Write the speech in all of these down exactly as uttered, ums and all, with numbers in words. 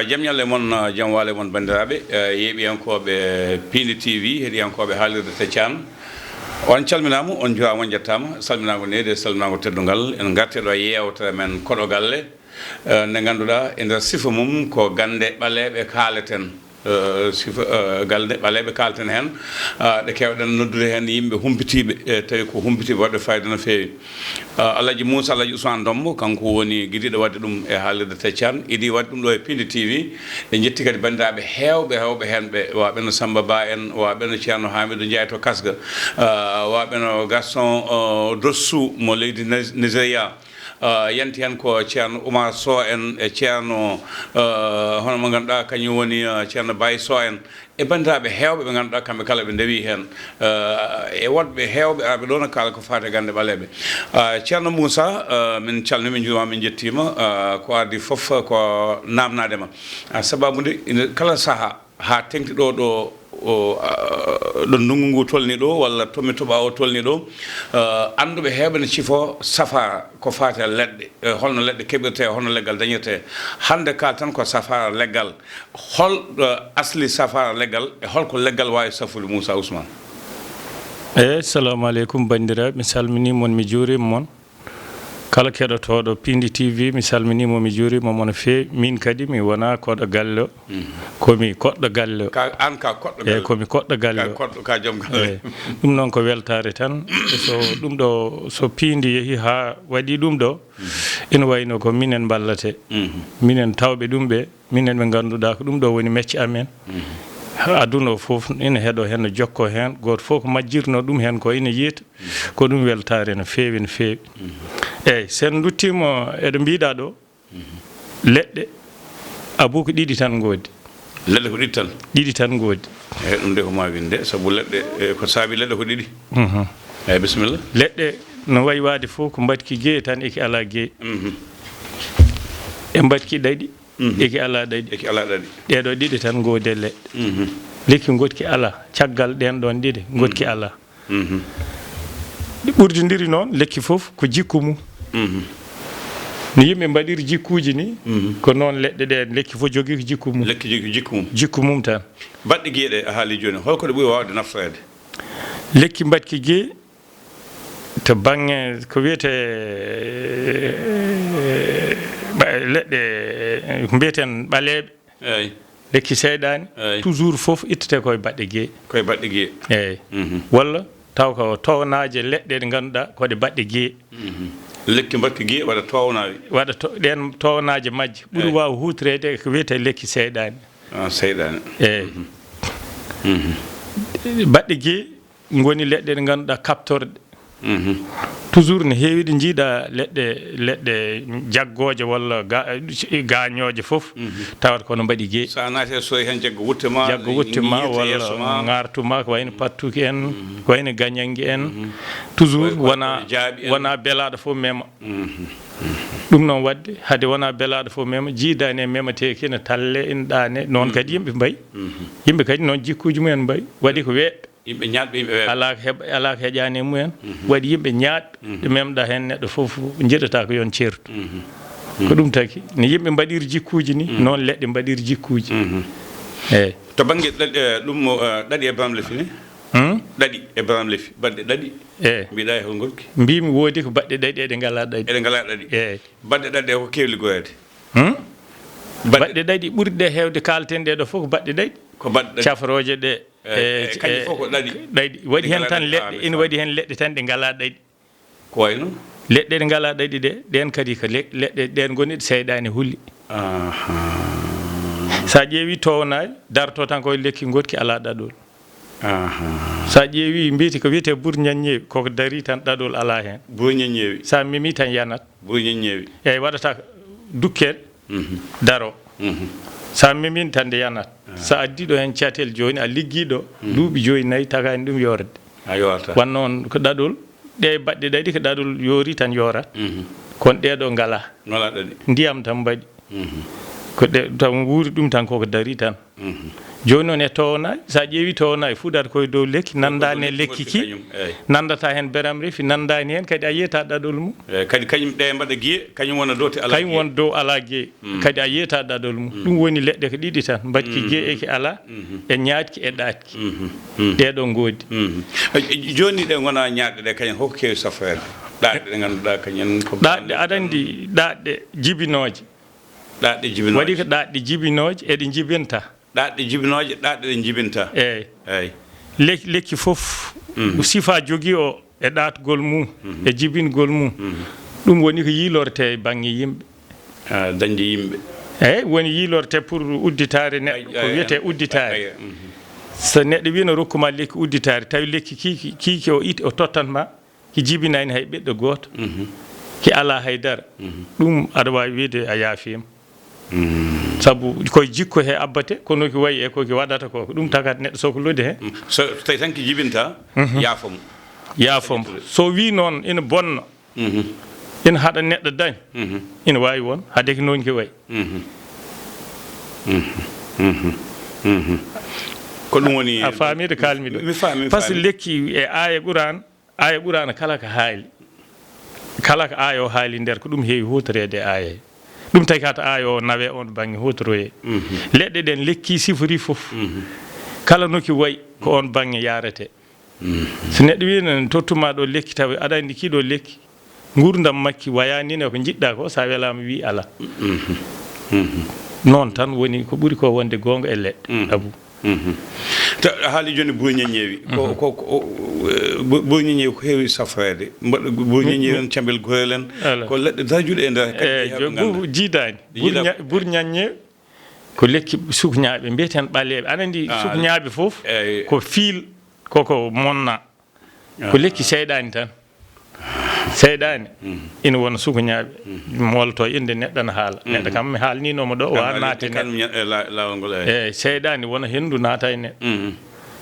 Jam ñalle mon, jam waale mon, banndiraaɓe, eh, yeeɓiyankooɓe Piindi T V, heɗiyankooɓe haalirde Teccan. On calminaama, on njuuraama, on njettaama. Salminaango needi e salminaango teddungal. En ngartii ɗo e yeewtere men Koɗo Galle, eh, nde ngannduɗaa e nder sifa mum ko gannde ɓaleeɓe kaaleten. Eh, sifa, eh, gannde ɓaleeɓe kaalten heen, ah, ɗe keewɗen noddude heen yimɓe humpitiiɓe, eh, tawi ko humpitiiɓe waɗɓe fayida no feewi. Ah, Alhaji Moussa, Alhaji Ousmane Dombo, kanko woni gidiiɗo waɗde ɗum e haalirde Teccan, idi waɗde ɗum ɗo e Piindi T V. En njetti kadi banndiraaɓe heewɓe, heewɓe heen ɓe, waaɓe no Samba Ba en, waaɓe no Ceerno Hamidou Ndiaye to Kasga, ah, waaɓe no Gaston, oh, Dossou mo leydi Nai-, Nigeria. Ah, yanti heen ko Ceerno Oumar Sow en e Ceerno, ah, hono mo ngannduɗaa kañum woni, ah, Ceerno Baye Sow en. E banndiraaɓe heewɓe ɓe ngannduɗaa kamɓe kala ɓe ndewii heen, eh, e woɗɓe heewɓe arɓe ɗo no kaala ko faati e gannde ɓaleeɓe. Ah, Ceerno Moussa, eh, min calmii, min njuuriima, min njettiima. Ah, ko adii fof ko naamnaade ma. Ah, sabaabu nde ina kala sahaa haa teŋti ɗo, ɗo, o, ah, ɗo ndunngu ngu tolni ɗo walla toomi toɓaa o tolni ɗo, eh, annduɓe heewɓe ne cifoo safaara ko faati e leɗɗe, eh, holno leɗɗe keɓirtee, holno leggal dañirtee. Hannde kaalten ko safaara leggal. Hol, eh, asli safaara leggal e hol ko leggal waawi safude, Moussa Ousmane? Eey, salamu aleykum, banndiraaɓe. Mi salminii mon, mi juuriima mon. Kala keɗotooɗo Piindi T V, mi salminii mo, mi juuriima mo no feewi. Miin kadi, mi wonaa koɗo galle o. Mhm. Ko mi koɗɗo galle o. Ka, aan ka koɗɗo galle. Eey, ko mi koɗɗo galle o. Ka koɗɗo, ka joom galle. Eey. Ɗum noon ko weltaare tan. So ɗum ɗo, so Piindi yehii haa waɗii ɗum ɗo, mhm, ina wayno ko minen mballate. Mhm. Minen tawɓe ɗum ɓe, minen ɓe ngannduɗaa ko ɗum ɗo woni mecce amen. Mhm. Aduna o fof ina heɗoo heen, no jokkoo heen, gooto fof ko majjirnoo ɗum heen ko ina yiyta, mhm, ko ɗum weltaare no feewi, no feewi. Mhm. Eey, so en nduttiima e ɗo mbiiɗaa ɗo, mhm, leɗɗe, abuu ko ɗiɗi tan ngoodi. Leɗɗe ko ɗiɗi tan? Ɗiɗi tan ngoodi. Eey, ɗum de ko maa winde, sabu leɗɗe, e, ko saabi leɗɗe ko ɗiɗi. Mhm. Eey, bisimilla. Leɗɗe no wayi waade fof ko mbaɗki gee tan eki alaa gee. Mhm. E mbaɗki ɗaɗi, mhm, eki alaa ɗaɗi. Eki alaa ɗaɗi. Ɗee ɗo ɗiɗi tan ngoodi e leɗɗe. Mhm. Lekki ngoɗki alaa. Caggal ɗeen ɗoon ɗiɗi, ngoɗki, mhm, alaa. Mhm. Ɗi ɓurdindiri noon, lekki fof ko jikku mum. Mhm. No yimɓe mbaɗiri jikkuuji ni, mhm, ko noon leɗɗe ɗe, lekki fof jogii ko jikku mum. Lekki jogii ko jikku mum. Jikku mum tan. Baɗɗe gee ɗe a haali jooni, hol ko ɗe ɓuri waawde naftoreede? Lekki mbaɗki gee, to baŋnge ko wiyetee, ɓa-, leɗɗe, ko mbiyeten ɓaleeɓe, eey, lekki seyɗaani, eey, toujours fof ittete koye baɗɗe gee. Koye baɗɗe gee. Eey. Mhm. Walla taw ko townaaje leɗɗe ɗe ngannduɗaa ko ɗe baɗɗe gee. Mhm. Lekki mbaɗki gee waɗa townaaje. Waɗa to-, ɗeen townaaje majje ɓuri, eey, waaw huutoreede ko wiyetee lekki seyɗaani. Ah, seyɗaani. Eey. Mhm. Mhm. Baɗɗe gee ngoni leɗɗe ɗe ngannduɗaa kaɓtorɗe. Mhm. Toujours ne heewi ɗe njiiɗa leɗɗe, leɗɗe jaggooje walla ga-, gaañooje fof, mhm, tawata kono mbaɗi gee. So a naati e sooy heen, jaggo wutte ma, jaggo wutte ma, ŋiirta walla yeeso ma, ŋaartu ma, ko wayno pattuki en, mhm, ko wayno gañanngi en. Mhm. Toujours ko, ko, wona, ko jaaɓi en, wona belaaɗo fof mema. Mhm. Ɗum noon waɗde, hade wona belaaɗo fof mema, jiidaani e memetee kina talle, ina ɗaane. Noon, mhm, kadi yimɓe mbayi. Mhm. Yimɓe kadi noon jikkuuji mumen mbayi. Waɗi ko weeɓɓe. Yimɓe ñaaɗɓe, yimɓe weeɓɓe. Alaa ko heɓ-, alaa ko heƴaani e mumen. Mhm. Waɗi yimɓe ñaaɗɓe, mhm, ɓe memɗa heen neɗɗo fof, njiɗata ko yo on ceertu. Mhm. Ko ɗum taki, no yimɓe mbaɗiri jikkuuji ni, mhm, noon leɗɗe mbaɗiri jikkuuji. Mhm. Eey. To bannge ɗaɗi, eh, ɗum, eh, ɗaɗi e bamle fini? Hmm? Ɗaɗi e bamle fi-, baɗɗe ɗaɗi? Eey. Mbiɗa e hol ngolki? Mbiimi woodi ko baɗɗe ɗaɗi eɗe ngalaa ɗaɗi. Eɗe ngalaa ɗaɗi? Eey. Baɗɗe ɗaɗi ɗe ko keewli goyeede? Hmm? Baɗɗe baɗɗe ɗaɗi ɓurɗe heewde kaalten ɗe ɗo fof ko baɗɗe ɗaɗi. Ko baɗɗe ɗaɗi. Cafrooje ɗe, eey, e, eey, kañƴe e, fof ko ɗaɗi. Ɗaɗi. Waɗi heen tan leɗɗe, ina waɗi heen leɗɗe tan ɗe ngalaa ɗaɗi. Ko wayno? Leɗɗe ɗe ngalaa ɗaɗi ɗe, ɗeen kadi ko le-, leɗɗe ɗeen ngoni ɗe seyɗaane huli. Ahaa. So a ƴeewii townaali, darto tan ko e lekki ngoɗki alaa ɗaɗol. Ahaa. So a ƴeewii, mbiyti ko wiyetee bur ñaññeewi, koko darii tan ɗaɗol alaa heen. Bur ñaññeewi. So a memii tan yanat. Bur ñaññeewi. Eey, waɗata dukkere, mhm, daro. Mhm. So a memii tan nde yanat. Ah. So a addii ɗo heen catel jooni, a liggii ɗo, mhm, duuɓi joyi, nayi, tagaani ɗum yoorde. A yoorata. Wanno on ko ɗaɗol, ɗe baɗɗe ɗaɗi ko ɗaɗol yoori tan yoorat. Mhm. Kono ɗee ɗo ngalaa. Ngalaa ɗaɗi. Ndiyam tan mbaɗi. Mhm. Ko ɗe taw nguuri ɗum tan koko dari tan. Mhm. Jooni noon e townaay, so a ƴeewi townaay fuɗata koye dow lekki, nanndaani e lekki ki, kañum, eey. Nanndata heen beram refi, nanndaani heen kadi a yiyata ɗaɗol mum. Eey, kadi kañum ɗe mbaɗa giye, kañum wona dow te alaa giye. Kañum wona dow alaa giye, mm, kadi a yiyata ɗaɗol mum. Mm. Ɗum woni leɗɗe ko ɗiɗi tan, mbaɗki, mm, giye e ki alaa, mhm, e ñaaɗki e ɗaatki. Mhm. Mm. Ɗee ɗoo ngoodi. Mhm. Eh, jooni ɗe ngona ñaaɗɗe ɗe kañum hoko keewi safreede? Ɗaatɗe ɗe ngannduɗaa kañum ko ɗaatɗe, aɗa anndi ɗaatɗe jibinooje. Ɗaatɗe jibinooje. Waɗi ko ɗaatɗe jibinooje, eɗe njibinta. Ɗaatɗe jibinooje, ɗaatɗe ɗe njibinta. Eey. Eey. Lek-, lekki fof, mhm, sifaa jogii o e ɗaatgol mum, mhm, e jibingol mum. Mhm. Ɗum woni ko yiilortee e baŋŋe yimɓe. Ah, dañde yimɓe. Eey, woni yiilortee pour udditaare neɗɗo, ay, ko ay, wiyetee ay, udditaare. Ay, ay, mhm. So neɗɗo wino rokkuma lekki udditaare, tawi lekki kiiki, kiiki o it-, o tottan ma, ki jibinaani hay ɓiɗɗo gooto, mhm, ki alaa hay dara, mhm, ɗum aɗa waawi wiyde a yaafiima. Mm. Sabu koye jikku he abbate, kono ki wayi e ko ki waɗata ko, ko ɗum tagata neɗɗo so ko lodi he. Mm. So tawi tan ki jibinta, mhm, yaafo mo. Yaafo mo. So wi noon ina bonna, mhm, ina haɗa neɗɗo dañ, mhm, ina waawi won, haade ki noon ki wayi. Mhm. Mhm. Mhm. Mhm. Ko ɗum woni. A faami ɗo kaalmi ɗo? Mi faami, mi faami. Par ce que lekki e aaya Quraan, aaya Qur'aana kala ko haali, kala ko aaya o haali nder, ko ɗum heewi huutoreede e aaya he. Ɗum tagi hata aaya o nawe oon baŋŋe huutoroye. Mhm. Leɗɗe ɗen lekki sifori fof. Mhm. Kala no ki wayi, ko oon baŋŋe yaarete. Mhm. So neɗɗo wiyi noon tottuma ɗo lekki, tawi aɗa anndi kii ɗo lekki, nguurndam makki wayaani ne ko njiɗɗa ko, so a welaama wi alaa. Mhm. Mhm. Noon tan woni ko ɓuri ko wonde goonga e leɗɗe, mhm, Abu. Mhm. Ta-, a haali jooni burñaññeewi. Ko, mhm, ko, ko, o, eh, bu-, burñaññeewi ko heewi safreede. Mbaɗa bu-, burñaññeewi en, cambel gorel en. Ala. Ko leɗɗe darjuɗe e nder. Eh, kadi jo-, heewɓe ngannda. Bu-, jiidaani. Jiidaani. Burña-, burñaññeewi ko lekki sukñaaɓe, mbiyeten ɓaleeɓe. Aɗa anndi, ah, sukñaaɓe fof, eh, ko fiil, koko monna. Ko lekki seyɗaani tan. Seyɗaani, mhm, ina wona sukuñaaɓe. Mhm. Molto innde neɗɗo na haala. Mhm. Neɗɗo kam mi haalninooma ɗo, wa naati neɗɗo. Kam mi ña-, e la-, laawol ngol, eey. Eey, seyɗaani wona henndu naata e neɗɗo. Mhm.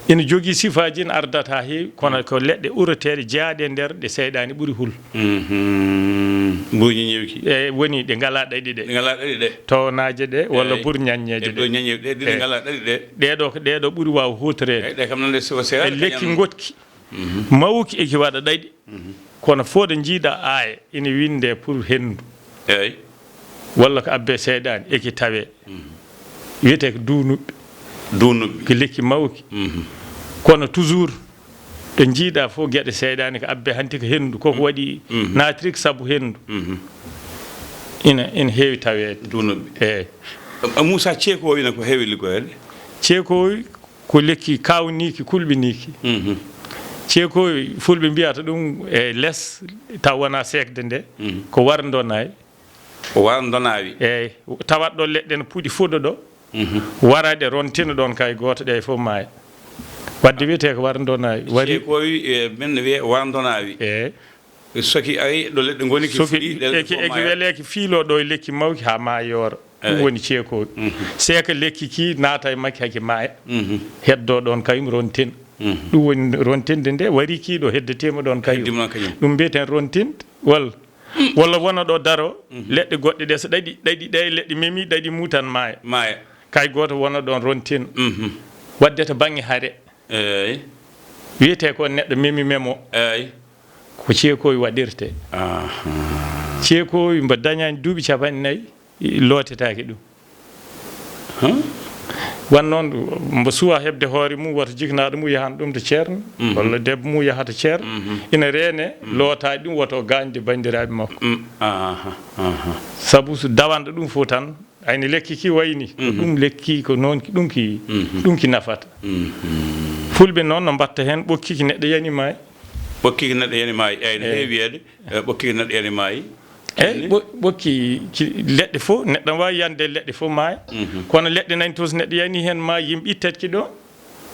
Ina jogii sifaaji, ina ardata haa heewi, kono ko leɗɗe ureteeɗe, jeyaaɗe e nder, ɗe seyɗaani ɓuri hul. Mhm. Mbuuñi ñewki. Eey, woni ɗe ngalaa ɗaɗi ɗe. Ɗe ngalaa ɗaɗi ɗe. Townaaje ɗe, walla burñaññeeje ɗe. Eey. Ɗe burñaññeeje ɗe, ɗe ngalaa ɗaɗi ɗe. Eey. Ɗee ɗo ko ɗee ɗo ɓuri waaw huutoreede. Eey, ɗe kam nan ɗe sifa seeɗa. E lekki ngoɗki. Mhm. Mawki eki waɗa ɗaɗi. Mhm. Kono fof ɗo njiiɗa aaya ina winde pour henndu. Eey. Walla ko abbe seyɗaani eki tawe. Mhm. Wiyetee ko duunuɓɓe. Duunuɓɓe. Ko lekki mawki. Mhm. Kono toujours ɗo njiiɗa fof geɗe seyɗaani ko abbe hanti ko henndu. Koko waɗi, mhm, naatiri ko sabu henndu. Mhm. Ina, ina heewi taweede. Duunuɓɓe. Eey. A, Muusa, ceekoowi ina ko heewi liggoreede? Ceekoowi ko lekki kaawniiki, kulɓiniiki. Mhm. Ceekoowi, Fulɓe mbiyata ɗum e les, taw wonaa seekde nde, mhm, ko warndonaawi. Ko warndonaawi. Eey, tawat ɗo leɗɗe no puɗi fuɗo ɗo, mhm, wara ɗe rontina ɗoon kay gooto ɗe fof maaya. Wadde wiyetee ko warndonaawi. Wari. Ceekoowi, e, men ne wiyee warndonaawi. Eey. Soki ari ɗo leɗɗe ngoni ki. Soki fuɗi, ɗe eki, fof eki maaya. Weleeki fiiloo ɗo e lekki mawki haa maa yoora. Ɗum, eey, woni ceekoowi. Mhm. Seeka lekki ki naata e makki haki maaya. Mhm. Heddo ɗoon kayum rontin. Mhm. Ɗum woni rontinde nde wari kii ɗo heddeteema ɗoon kayum. Heddima ɗoon kayum. Ɗum mbiyeten rontinde walla, mm, walla wona ɗo daro, mhm, leɗɗe goɗɗe ɗe so ɗaɗi, ɗaɗi ɗe leɗɗe memi, ɗaɗi mu tan maaya. Maaya. Kay gooto wona ɗoon rontin. Mhm. Wadde to baŋŋe hare. Eey. Wiyetee ko neɗɗo memi memo. Eey. Ko ceekoowi waɗirte. Ahaa. Ceekoowi mbo dañaani duuɓi capanɗe nayi, lootetaake ɗum. Huh? Wan noon, mbo suwa heɓde hoore mum, woto jiknaaɗo mum yahan ɗum to ceerno, mhm, walla debbo mum yaha to ceerno. Mhm. Ina reene, mhm, lootaade ɗum, woto gaañde banndiraaɓe makko. Mm, aha, aha. Sabu so dawanɗo ɗum fof tan, ayni lekki ki wayni, ko, mhm, ɗum lekki, ko noon ki, ɗum ki, mhm, ɗum ki nafata. Mhm. Fulɓe noon no mbatta heen ɓokki ki neɗɗo yani maayi. Ɓokki ki neɗɗo yani maayi, eey, no, eey, heewi wiyeede, eh, ɓokki ki neɗɗo yani maayi. Eey, ɓo-, ɓokki ki leɗɗe fof, neɗɗo no waawi yande leɗɗe fof maaya. Mhm. Kono leɗɗe nani toon so neɗɗo yani heen maayi, yimɓe ittat ki ɗo.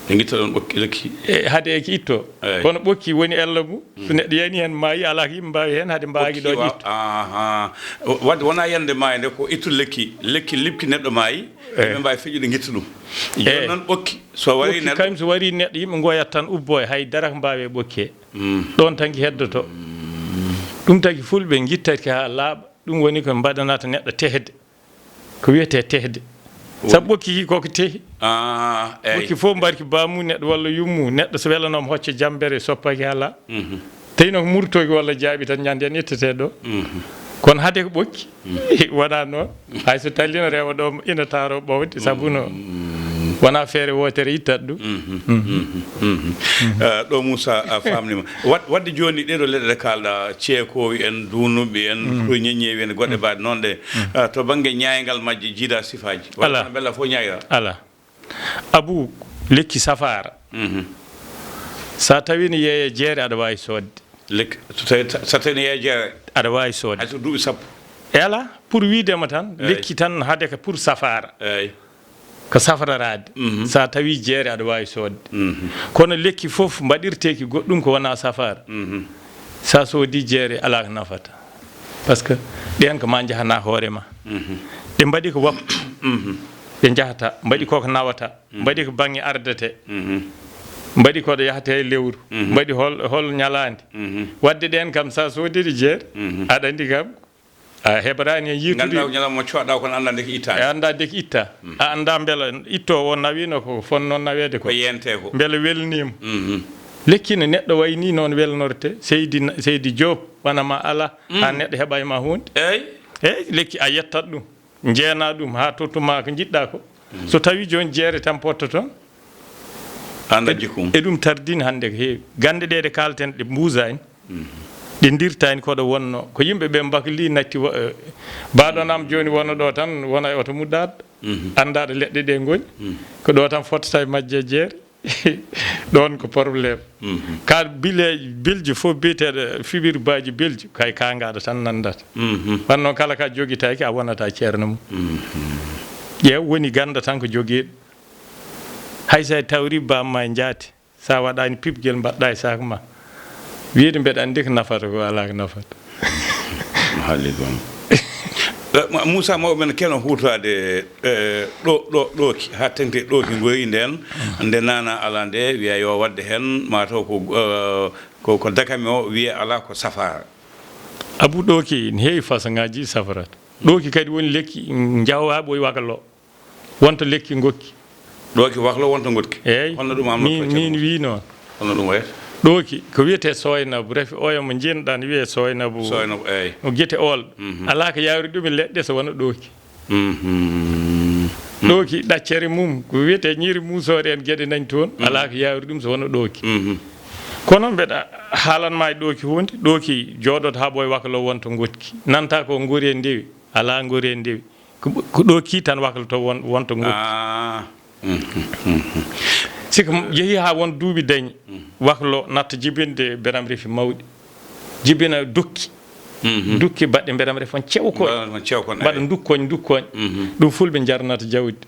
Ɓe ngitta ɗoon ɓokki, lekki. E, hade eki itto. Eey. Kono ɓokki woni ella mum. So, mm, neɗɗo yani heen maayi, alaa ko yimɓe mbaawi heen, hade mbaagi ɗo ɓokki wa-, itto. Aha. Wadde wonaa yande maayi nde, ko ittude lekki, lekki liɓki neɗɗo maayi, eey, yimɓe mbaawi feƴƴude ngitta ɗum. Eey. Jooni noon ɓokki, so warii ɓokki neɗɗo kayum, so warii neɗɗo, yimɓe ngoyat tan ubboo, hay dara ko mbaawi e ɓokki he. Mm. Ɗoon tan ki heddoto. Mm. Ɗum tagi fulɓe ngittata ki haa laaɓa. Ɗum woni ko mbaɗanata neɗɗo tehde. Ko wiyetee tehde. Sabu ɓokki ki koko tehi. Ah, eyi. Ɓokki fof mbarki baamu neɗɗo walla yummu neɗɗo, so welanooma hocca jambere, soppaki hala. Mhm. Tawi noon ko murtooki walla jaaɓi tan ñande en ittetee ɗo. Mhm. Kono hade ko ɓokki, wonaa noon. Hay so tallino rewa ɗo ina taaro ɓowde, sabu no wonaa feere wootere ittat ɗum. Mhm. Mhm. Mhm. Eh, ɗo Moussa, a faamnima. Wat-, wadde jooni ɗeɗo leɗɗe ɗe kaalɗa, ceekoowi en, duunuɓe en, fruit ñeññeewi en, goɗɗe mbaɗe noon ɗe. Eh, to bannge ñaayngal majje jiida sifaaji. Walla Alaa. Kono mbela fof ñaayra? Alaa. Abu, lekki safaara. Mhm. Sa tawi ne yeeya jeere, aɗa waawi soodde. Lekki, so tawi, so tawi ne yeeya jeere? Aɗa waawi soodde. Hay so duuɓi sappo? E alaa, pour wiidema tan, eyi, lekki tan hade ka pour safaara. Eyi. Ko safararaade. Mhm. Sa tawi jeere, aɗa waawi soodde. Mhm. Kono lekki fof mbaɗirteeki goɗɗum ko wonaa safaara. Mhm. Sa soodi jeere, alaa ko nafata. Parce que ɗeen ko ma njahana hoore ma. Mhm. Ɗe mbaɗi ko waktu. Mhm. Ɗe njahata, mbaɗi ko ko nawata, mbaɗi ko baŋŋe ardete, mbaɗi ko ɗo yahata e lewru, mbaɗi hol, hol ñalaande. Mhm. Wadde ɗeen kam, sa soodiɗe jeere, aɗa anndi kam, a heɓraani e yiitude. Ngannduɗaa ko ñalawma mo coɗɗa kono annda ndeke ittaani. A annda ndeke itta. Mhm. A annda mbela ittoowo o nawino ko fonno naweede ko. Ko yente ko. Mbela welniima. Mhm. Lekki no neɗɗo wayi ni noon welnorte, seydi, seydi Joob, wona ma ala, haa neɗɗo heɓa e ma huunde. Eyi. Eyi, lekki a yettat ɗum. Njeena ɗum haa tottu ma ko njiɗɗa ko. Mm. So tawi jooni jeere tan potta toon. Anda jikku mum. E ɗum tardini hannde ko heewi. Gannde ɗe ɗe kaalten ɗe mbuusaani. Mm. Ɗe ndirtaani koɗo wonno. Ko yimɓe ɓe mbakli natti wo-, eh, baɗon am jooni wona ɗo tan, wona e oto muddaat. Mhm. Annda ɗo leɗɗe ɗe ngoni. Mm. Ko ɗo tan fottata e majje jeere. Ɗoon ko problème. Mhm. Ka bile, bilji fof biyeteeɗo fiɓirbaaji bilji, kay ka ngaɗa tan nanndata. Mhm. Wanno kala ka jogitaaki, a wonata ceerno mum. Mhm. Ƴeew, woni gannda tan ko jogiiɗo. Hay so a tawri bamma e njaati, sa waɗaani piɓgel mbaɗɗa e saak ma. Wiide mbeɗa anndi ko nafata ko alaa ko nafata. Haalde ɗum. Eh, Ma-, Moussa, mawɓe men keno huutoraade, eh, ɗo, ɗo, ɗooki, haa teŋti ɗooki ngoyi ndeen, nde nana alaa nde, wiya yo waɗde heen, maa taw ko, eh, ko, ko dakami o, wiya alaa ko safaara. Abu, ɗooki ne heewi façon ŋaaji safarata. Ɗooki kadi woni lekki njawaa ɓoy waklo. Wonta lekki ngokki. Ɗooki waklo wonta ngokki. Eey. Honno ɗum am min, notto min wi noon. Honno ɗum wayata? Ɗooki ko wiyetee sooynabu, refi oya mo njiɗɗan wiyee sooynabu. Sooynabu, eey. No gite ool. Mhm. Alaa ko yawri ɗum e leɗɗe so wona ɗooki. Mhm. Ɗooki ɗaccere mum, ko wiyetee ñiiri muusoore en geɗe nani toon, mhm, alaa ko yawri ɗum so wona ɗooki. Mhm. Kono mbeɗa haalan ma e ɗooki huunde, ɗooki jooɗoto haa ɓooy waklo wonta ngokki. Nanta ko ngori e ndewi, alaa ngori e ndewi. Ko, ko ɗo ki tan waklo to won, wonto ngokki. Ah. Mhm, mhm. Siko yehii haa won duuɓi dañi, waklo natta jibinde beram refi mawɗi. Jibina dukki. Mhm. Dukki baɗɗe beram refi on cew koñ. Mbaɗa on cew koñ, mbaɗa eyi, dukkoñ, dukkoñ. Mhm. Ɗum fulɓe njarnata jawdi.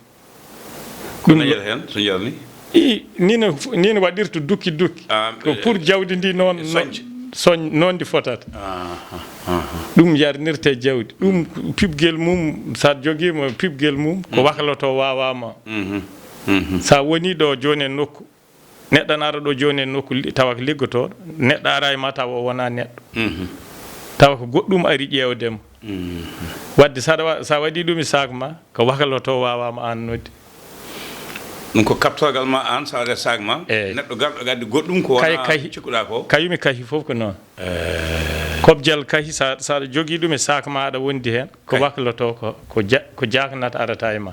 Ko ɗum naƴata heen, so njarni? I, ni no, ni no waɗirta dukki dukki. Ah, ko pour jawdi ndi noon, e soñde, soñ-, noon ndi fotata. Aha, aha. Ɗum yarnirte jawdi. Ɗum piɓgel mum, so a jogiima piɓgel mum, ko wakloto waawama. Mhm, mhm. So a woni ɗo jooni e nokku, neɗɗo na ara ɗo jooni e nokku li-, tawa ko liggotooɗo, neɗɗo ara e ma tawa o wona neɗɗo. Mhm. Tawa ko goɗɗum ari ƴeewde mo. Mhm. Wadde so aɗa wa-, so a waɗi ɗum e saak ma, ko wakloto waawama aan nodde. Ɗum ko kaɓtorgal ma aan, so a waɗi e saak ma, eey, neɗɗo garɗo gaddi goɗɗum ko kay, wona kahi, cikkuɗa ko. Kayumi kahi fof ko noon. Eey. Kobjal kahi, sa, sa aɗa jogii ɗum e saak ma, aɗa wondi heen, ko kay, wakloto ko, ko ja-, ko jaknata arata e ma.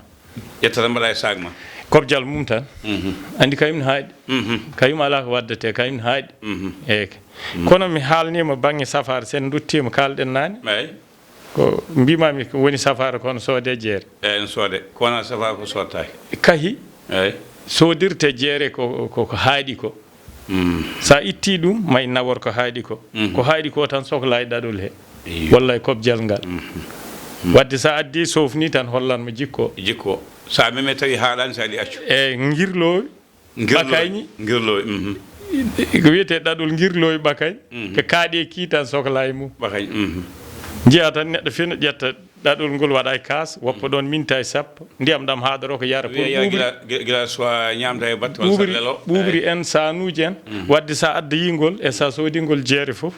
Ƴetta tan mbaɗa e saak ma. Kobjal mum tan. Mhm. Anndi kayum ne haaɗi. Mhm. Kayum alaa ko waddete, kayum ne haaɗi. Mhm. Eey. Mhm. Kono mi haalniima baŋŋe safaara, sen nduttiima kaalɗen naane. Eey. Ko mbimami ko woni safaara kono soode jeere. Eey, ene soode. Ko wona safaara ko sottaaki. Kahi. Eey. Soodirte jeere ko, ko, ko haaɗi ko. Mm. So a ittii ɗum, may nawor ko haaɗi ko. Mhm. Ko haaɗi ko tan soklaa e ɗaɗol he. Iyo. Walla e kobjal ngal. Mhm. Mm. Wadde so a addii, soofni tan hollan mo jikko. Jikko. So a meme tawi haaɗaani, so a aɗi accu. E ngirloowi, ngirloowi, ɓakayñi. Ngirloowi, mhm. Ko wiyetee ɗaɗol ngirloowi ɓakay. Mhm. Ko kaaɗe kii tan soklaa e mum. Ɓakay, mhm. Njiya tan neɗɗo fino ƴetta ɗaɗol ngol waɗa e kaas, woppa ɗoon minti e sappo, ndiyam ɗam haaɗoro ko yara pour wiya, yo ɓuuɓri. Gila, gila, gila so a ñaamda e batte walla ɓuuɓri, lelo. Ɓuuɓri, eey, en, saanuuji en. Mm. Wadde so a addoyii ngol e so a soodii ngol jeere fof.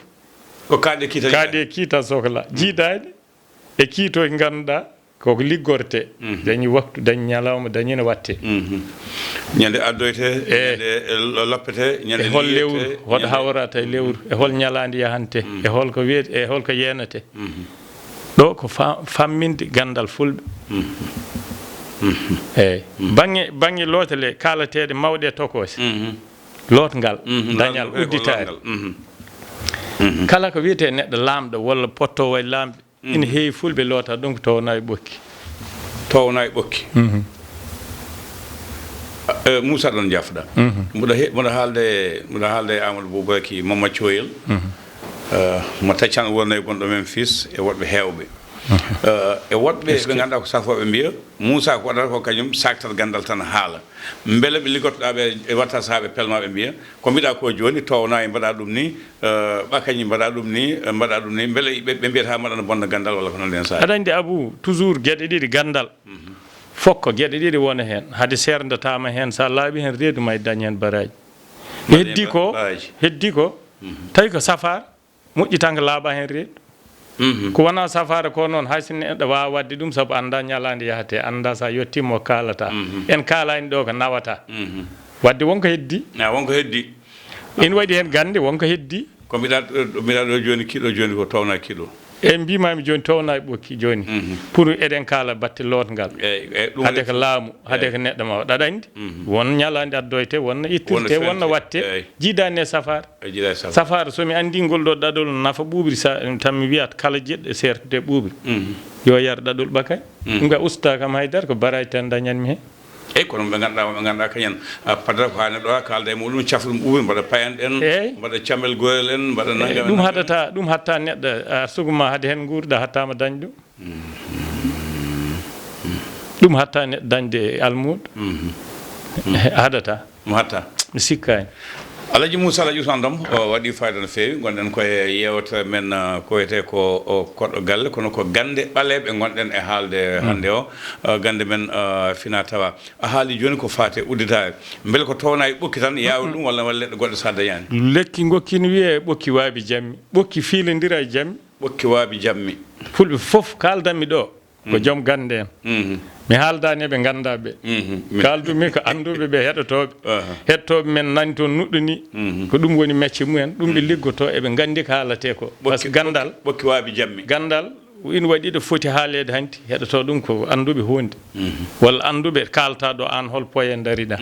Ko kaaɗe kii tan. Kaaɗe kii tan soklaa. Mm. Jiidaani e kii to ngannduɗaa Koko liggorte, dañi waktu, dañi ñalawma, dañi no watte. Ñande addoyte, ñande loppete, ñande e hol lewru, hoto hawrata e lewru, e hol ñalaande yahante, e hol ko wiyete, e hol ko yeenate. Ɗo ko fa- famminde ganndal fulɓe. Eyi. Baŋŋe, baŋŋe lootele kaalateeɗe mawɗe e tokoose. Lootngal, dañal, udditaare. Kala ko wiyetee neɗɗo laamɗo walla pottoowo e laamɓe, ina heewi fulɓe loota ɗum ko towna e ɓokki. Towna e ɓokki. Eh, Moussa ɗon jafɗa. Mboɗo he- mboɗo haalde mboɗo haalde e Amadou Boubaki Mama Coyel. Eh, mo taccan wonno e gonɗo men fis e woɗɓe heewɓe. Eh, e woɗɓe ɓe ngannduɗaa ko safooɓe mbiya Moussa ko waɗata ko kañum saktat ganndal tan haala. Mbele ɓe liggotoɗaa ɓe e watta sahaa ɓe pelma ɓe mbiya ko mbiɗa ko jooni towna e mbaɗa ɗum ni, eh, ɓakañi mbaɗa ɗum ni, eh, mbaɗa ɗum ni, mbele ɓe ɓe mbiyata mbaɗana bonna ganndal walla ko noon nden sahaa. Aɗa anndi Abou, toujours geɗe ɗiɗi ganndal. Fof ko geɗe ɗiɗi wona heen. Hade seerndatama heen, sa laaɓi heen reedu ma e dañ heen baraaji. Heddi ko, heddi ko, tawi ko safar, moƴƴi tan ko laaɓa heen reedu. Ko wona safaare ko noon, hay so neɗɗo waawa waɗde ɗum, sabu annda ñalaande yahate, annda so a yettiima mo kaalata. En kaalaani ɗo ko nawata. Waɗde wonko heddi. A wonko heddi. Ina waɗi heen gannde, wonko heddi. Ko mbiɗa mbiɗa ɗo jooni kiɗo, jooni ko towna kiɗo. E mbimami jooni towna e ɓokki jooni. Pour eɗen kaala batte lootngal. Hade ko laamu, hade ko neɗɗo mawɗo. Aɗa anndi? Won ñalaande addoyte, won no ittirte, won no watte. Jiidaani e safar. Safar, so mi anndi ngol ɗo ɗaɗol nafa ɓuuɓri sa tan mi wiyat kala jeɗɗo sertude ɓuuɓri. Yo yar ɗaɗol ɓakay. Ɗum ka usta kam haydara ko baraji tan dañanmi heen. Eyi kono ɓe ngannduɗaa wonɓe ngannduɗaa kañen padata ko haa neɗɗo haa kaalda e muɗum cafru ɗum ɓuuɓri mbaɗa payanɗe en mbaɗa camel goyel en mbaɗa nangam ɗum haɗata ɗum hatta neɗɗo a suguma haade heen nguurda hattama dañ ɗum. Ɗum hatta neɗɗo dañde almuudo. Haɗata. Mo hatta. Mi sikkaani. Alaji Moussa Alaji Ousmane Dam o waɗi fayda no feewi. Ngonɗen koye yewtere men ko wiyetee ko koɗo galle kono ko gannde ɓaleeɓe ngonɗen e haalde hannde o. Gannde men fina tawa a haali jooni ko faate udditaare mbele ko towna e ɓokki tan yaawa ɗum walla walla leɗɗe goɗɗe sa dañaani. Lekki ngokki no wiyee ɓokki waabi jammi, ɓokki fiilondira e jammi. Ɓokki waabi jammi. Fulɓe fof kaaldanmi ɗo ko joom gannde en. Mi haaldaani e ɓe nganndaa ɓe. Kaaldumi ko annduɓe ɓe heɗotooɓe. Heɗotooɓe men nani toon nuɗɗo ni. Ko ɗum woni mecce mumen, ɗum ɓe liggotoo eɓe nganndi ko haalatee ko. Par ce que ganndal. Ɓokki waabi jammi. Ganndal ina waɗi ɗo foti haaleede hanti heɗotoo ɗum ko annduɓe huunde. Walla annduɓe kaalta ɗo aan hol poye ndariɗaa.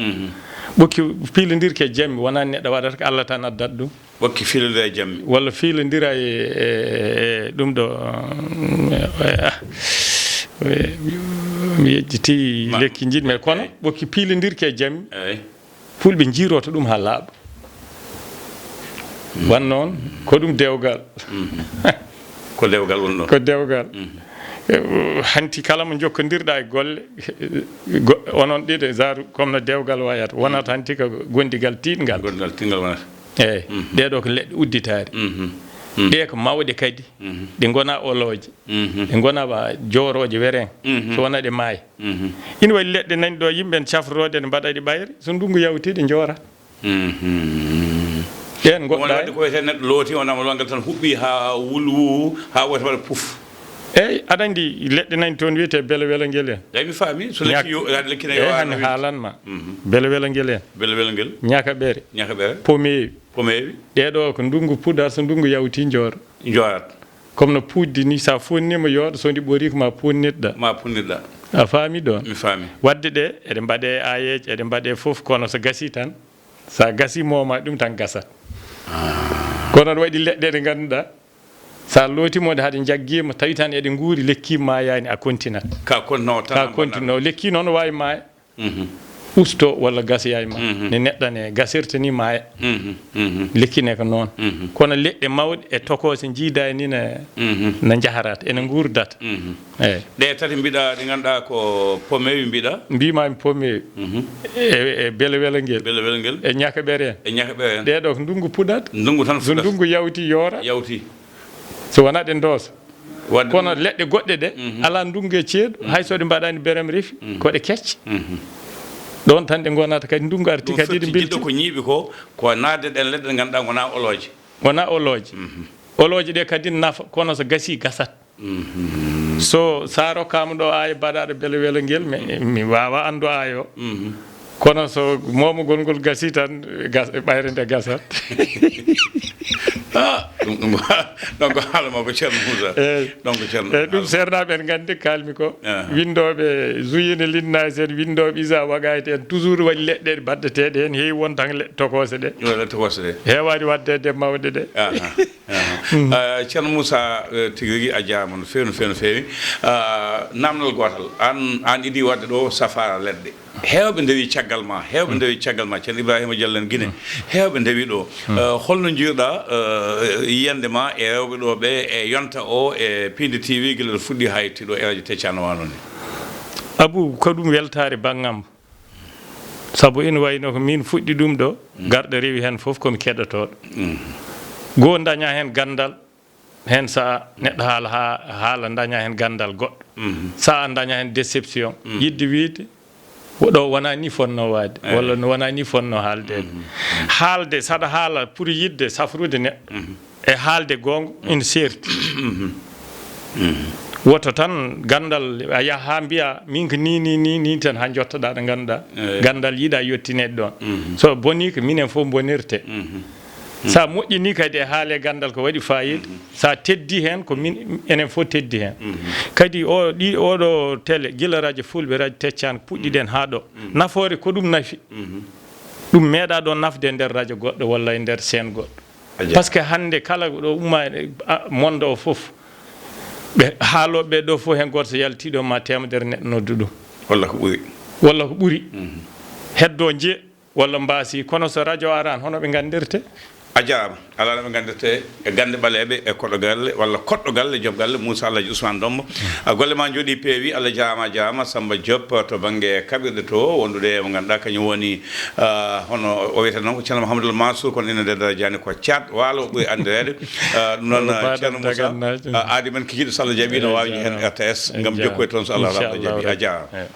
Ɓokki piilondirki e jammi wonaa neɗɗo waɗata ko Allah tan addat ɗum. Ɓokki fiilondira e jammi. Walla fiilondira e e- e- ɗum ɗo. Mi yejjiti lekki njiɗmi kono ɓokki piilondirki e jammi. Eyi. Fulɓe njiiroto ɗum haa laaɓa. Wan noon ko ɗum dewgal. Ko dewgal woni ɗon. Ko dewgal. Hanti kala mo jokkondirɗa e golle, onon ɗiɗo zaru comme no dewgal wayata wonata hanti ko gondigal tiiɗngal. Gondigal tiiɗngal wonata. Eyi. Ɗee ɗoo ko leɗɗe udditaari. Ɗee ko mawɗe kadi. Ɗe ngonaa olooje. Ɗe ngonaa ba joorooje weren. So wonaa ɗe maaya. Ina waɗi leɗɗe nani ɗo yimɓe en cafrotooɗe ne mbaɗa ɗe ɓayre so ndunngu yawti ɗe njoorat. Ɗeen goɗɗa. Wonde ko wiyetee neɗɗo looti wonaa mo longal tan huɓɓi haa wulwu haa wota waɗa puf. Eyi aɗa anndi leɗɗe nani toon wiyetee belewelangel en. Eyi mi faami so lekki yo lekki ne yo. Eyi hannde haalan ma. Belewelangel en. Belewelangel. Ñakaɓere. Ñakaɓere. Pomeewi. Pomeewi. Ɗee ɗoo ko ndunngu puɗar so ndunngu yawti njoorat. Njoorat. Comme no puuddi ni sa funnima yooɗa so ndi ɓoriiko ma punnitɗa. Ma punnitɗa. A faami ɗoon? Mi faami. Waɗde ɗe eɗe mbaɗe aayeeje eɗe mbaɗe fof kono so gasi tan sa gasi mooma ɗum tan gasat. Kono aɗa waɗi leɗɗe ɗe ngannduɗaa sa lootiima ɗe haɗe njaggiima tawi tan eɗe nguuri lekki maayaani a kontinat. Ka kontinoo tan. Ka kontinoo lekki noon waawi maaya. Usto walla gasoyaay ma ne neɗɗa ne gasirta ni maaya. Lekki ne ko noon. Kono leɗɗe mawɗe e tokoose njiidaani na na njaharata ene nguurdata. Eyi. Ɗe tati mbiɗa ɗe ngannduɗaa ko pomewi mbiɗa. Mbimami pomewi. E e belewelangel. Belewelangel. E ñakaɓere en. E ñakaɓere en. Ɗeɗo ko ndungu puɗat. Ndungu tan fuɗat. So ndungu yawti yoora. Yawti. So wonaa ɗe ndoosa. Kono leɗɗe goɗɗe ɗe alaa ndunngu e ceeɗu hay so ɗe mbaɗaani berem refi ko ɗe kecce. Ɗoon tan ɗe ngonata kadi ndunngu arti kadi ɗe mbelti. Ko ñiiɓi ko ko naatde ɗen leɗɗe ɗe ngannduɗaa ngonaa olooje. Ngonaa olooje. Olooje ɗe kadi nafa kono so gasii gasat. So, so a rokkaama ɗo aayo baɗaaɗo bele welo ngel, mi, mi waawaa anndu aayo. Mhm. Kono so moomagol ngol gasii tan, gas-, ɓayre nde gasat. Ah, ɗum, ɗum, ɗum ko haala ma ko Ceerno Moussa. Eey. Ɗum ko Ceerno. Eey, ɗum seernaaɓe en nganndi, kaalmi ko. Aha. Winndooɓe Zuyina Linnaasi en, winndooɓe Isa Wagayti en, toujours waɗi leɗɗe baɗɗeteeɗe heen, heewi won tan leɗɗe tokoose ɗe. Yo leɗɗe tokoose ɗe. Heewaani waɗde e ɗe mawɗe ɗe. Aha, aha. Mhm. Ah, Ceerno Moussa, eh, tigi rigi a jaaraama no feewi, no feewi, no feewi. Ah, naamnal gootal, aan, aan idii waɗde ɗo safaara leɗɗe. Heewɓe ndewi caggal ma, heewɓe ndewi caggal ma, Ceerno Ibrahima Diallo en Guinée. Heewɓe ndewi ɗo. Eh, holno njiiruɗaa, eh, yiyannde ma e rewɓe ɗo ɓe, e yonta o, e Piindi T V, gila ɗo fuɗɗi haa yetti ɗo e radio Tecca no wano ni? Abou, ko ɗum weltaare bangam. Sabu ina wayno ko min fuɗɗi ɗum ɗo, garɗo rewi heen fof ko mi keɗotooɗo. Mhm. Goo daña heen ganndal, heen sa'a neɗɗo haala haa, haala daña heen ganndal goɗɗo. Mhm. Sa'a daña heen déception. Mhm. Yiɗde wiyde, wo-, ɗo wona ni fonnoo waade, eey, walla no wona ni fonnoo haaldeede. Mhm. Haalde, saɗa haala pour yiɗde safrude neɗɗo. Mhm. E haalde goonga, mhm, ina seerti. Mhm. Mhm. Woto tan ganndal, a yaha haa mbiya, min ko ni, ni, ni, ni tan, haa njottoɗaa ɗo ngannduɗaa, eey, ganndal yiɗa yottineede ɗoon. Mhm. So bonii ko minen fof bonirte. Mhm. So a moƴƴinii kadi e haale ganndal ko waɗi faayiida, mhm, so a teddi heen ko min, enen fof teddi heen. Mhm. Kadi o, ɗi, oɗo télé, gila radio Fulɓe, radio Tecca, puɗɗiɗen haa ɗo. Mhm. Nafoore ko ɗum nafi. Mhm. Ɗum meeɗa ɗoon nafde e nder radio goɗɗo walla e nder chaîne goɗɗo. A jaaraama. Parce que hannde kala ɗo umma e, a, monde o fof, ɓe haalooɓe ɓe ɗo fof heen gooto so yaltii ɗo ma teemedere neɗɗo noddu ɗum. Walla ko ɓuri. Walla ko ɓuri. Mhm. Heddo nje. Walla mbaasi, kono so radio araani, hono ɓe nganndirte? A jaaraama. Alaa no ɓe nganndirte e gannde ɓaleeɓe, e koɗo galle, walla koɗɗo galle, joom galle, Moussa Alhaji Ousmane Dombo. A golle ma njooɗii peewi, Allah jaaraama, a jaaraama. Samba Diop to bannge kaɓirɗe to, wondude e mo ngannduɗaa kañum woni, ah, hono o wiyata noon ko Ceerno Mouhamadoul Mansour, kono ina nder darajani ko Caat Waalo o ɓuri anndireede. Ah, ɗum noon, Ceerno Moussa, ah, aadi men kikiiɗe, so Allah jaɓii, no waawi heen R T S, ngam jokkoy toon so Allah rabda jaɓii. A jaaraama.